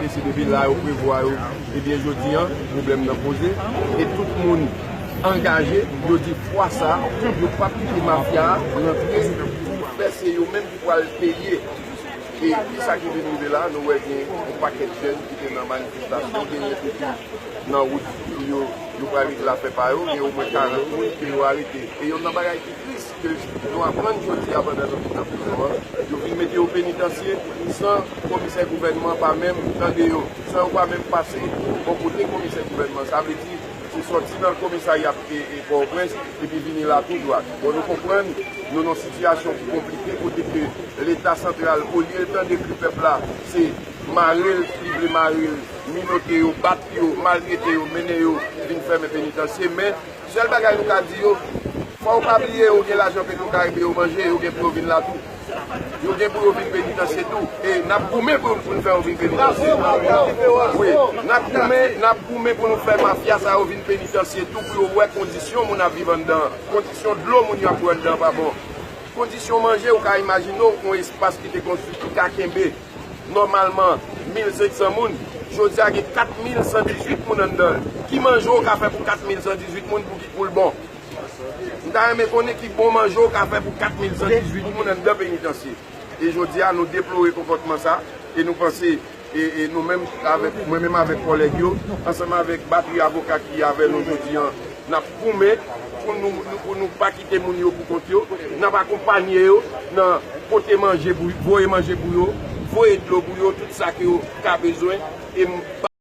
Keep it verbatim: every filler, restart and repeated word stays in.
Se depi la yo prevwa yo, ebyen jodi an, pwoblèm nan poze. E tout moun angaje, yo di fwa sa, yo p ap kite mafya a rantre pou fè se yo menm ki pral peye. E ki sa ki vin rive la, nou wè gen yon pakèt jèn ki te nan manifestasyon, genyen tou ki nan wout pou yo, yo pral rete la fè pa yo, gen omwen karant moun ke yo arete. E youn nan bagay ki tris, ke nou aprann jodi a pandan nou vin nan prizon an, yo vin mete yo penitansye san komisè gouvènman pa menm tande yo, san yo pa menm pase bò kote komisè gouvènman. Sa vle di, se sòti nan komisarya e, e Pòtoprens, epi vini la tou dwat. Bon, nou konprann, nou nan sitiyasyon ki konplike, kote ke Leta santral, olye l tande kri pèp la, se mare l, li vle mare l, minote yo, bat yo, maltrete yo, mennen yo vin fèmen penitansye, men sèl bagay nou ka di yo, fò yo pa bliye yo gen lajan Petro Caribe yo manje, yo gen pou yo vin la tou. Yo gen pou yo vin penitansye tou. E n ap goumen pou, pou n fè yo vin penitansye. Wi, n ap goumen, n ap goumen pou nou fè mafya sa yo vin penitansye tou, pou yo wè kondisyon moun ap viv anndan an. Kondisyon dlo moun yo ap bwè anndan an pa bon. Kondisyon manje, ou ka imajine w yon espas ki te konstwi pou ka kenbe nòmalman mil senk san moun, jodi a gen kat mil san dizuit moun anndan l. Ki manje w ka fè pou kat mil san dizuit moun pou ki, pou l bon? M ta renmen konnen ki bon manje w ka fè pou kat mil san dizuit moun anndan penitansye. E jodi a, nou deplore konpòtman sa, e nou panse, e, e nou menm avèk, mwen menm avèk kòlèg yo, ansanm avèk batri avoka ki avè nou jodi an, n ap goumen pou nou, nou, pou nou pa kite moun yo pou kont yo, n ap akonpanye yo nan pote manje pou, voye manje pou yo, voye dlo pou yo, tout sa ke yo ka bezwen, e m